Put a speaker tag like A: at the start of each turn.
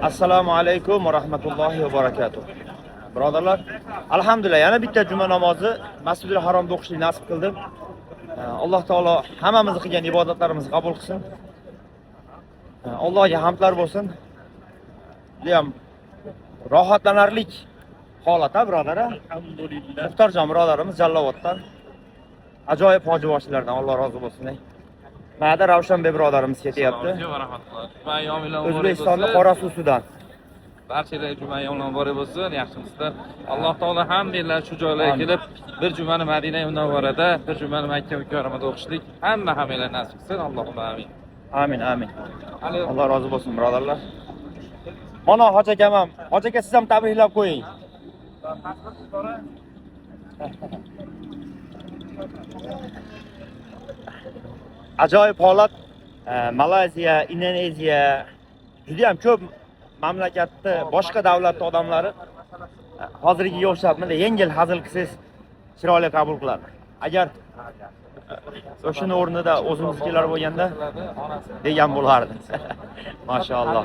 A: Assalomu alaykum va rahmatullohi va barakatuh. Birodarlar, alhamdulillah, yana bitta juma namozi Masjidil Haromda o'qishni nasib qildi. Alloh taolo hammamizni qilgan ibodatlarimizni qabul qilsin. Allohga hamdlar bo'lsin. Judayam rohatlanarlik holat, ha, birodar, a?
B: Alhamdulillah.
A: Muxtorjon birodarimiz Jallovoddan, ajoyib hojiboshilardan, Alloh rozi bo'lsin. Ey. Mana Ravshanbek birodarimiz ketyapti.
C: Assalomu alaykum va rahmatulloh. Juma ayyominglar muborak
A: O'zbekistonni
C: bo'lsin.
A: Qorasusidan.
C: Barchalar juma ayyomlar muborak bo'lsin. Yaxshimisizlar? Alloh taolo hammanglar shu joylarga
A: Amin.
C: Kelib, bir jumani Madina Munavvarada, bir jumani Makka mukarramada o'qishlik hammanglar nasib qilsin. Allohumma amin.
A: Amin, amin.
C: Hali
A: Alloh rozi bo'lsin, birodarlar. Mana hoji akam ham. Hoji aka, siz ham tabriklab qo'ying. Ajoyib holat. Malayziya, Indoneziya, juda ham ko'p mamlakatda, boshqa davlatda odamlari hozirgiga o'xshab bunday yengil hazil qilsangiz, chiroyli qabul qiladi. Agar o'shani o'rnida o'zimiznikilar bo'lganda degan bo'lardi. Mashaalloh.